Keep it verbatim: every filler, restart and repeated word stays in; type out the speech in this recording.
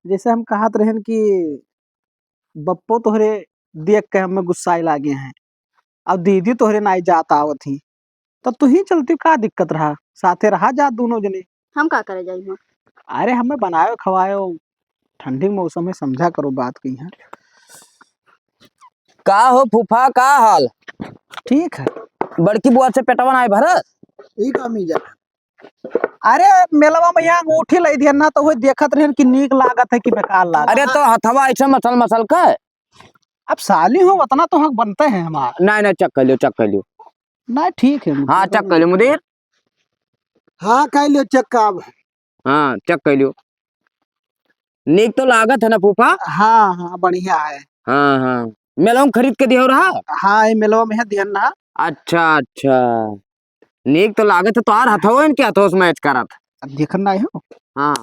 जैसे हम कहत रहन कि बप्पो तोहरे देख के हमें गुस्साए लागे हैं, अब दीदी तोहरे नाई जात आवत ही, तो तू ही चलती, का दिक्कत रहा, साथे रहा जात दोनों जने। हम का करे जाई हुआं? अरे हमें बनायो खवायो, ठंडी के मौसम है, समझा करो बात कही है। का हो फूफा, का हाल? ठीक है। बड़की बुआ से पेटवा नाई भरत? ई का मिजा? अरे मेलवा में यहाँ अंगूठी लई दिहन ना, तो वही देखत रहन कि नीक लागत है कि बेकार लागत। अरे तो हथवा ऐसे मसल मसल के। अब साली हो, उतना तो हक बनते हैं हमार। नहीं, नहीं, check कर लियो, check कर लियो। नहीं, ठीक है मुदीर। हाँ, check कर लियो मुदीर। हाँ, कर लियो check का अब। हाँ, check कर लियो। नीक तो लागत है ना फूफा? हाँ, हाँ, बढ़िया है। हाँ, हाँ। मेलवा में खरीद के दियो रहा? हाँ, ये मेलवा में है दिहन ना। अच्छा, अच्छा। नीक तो लागत है, तोहार हथवा इनके हथवा से match करत। अब देखन ना हो। हाँ।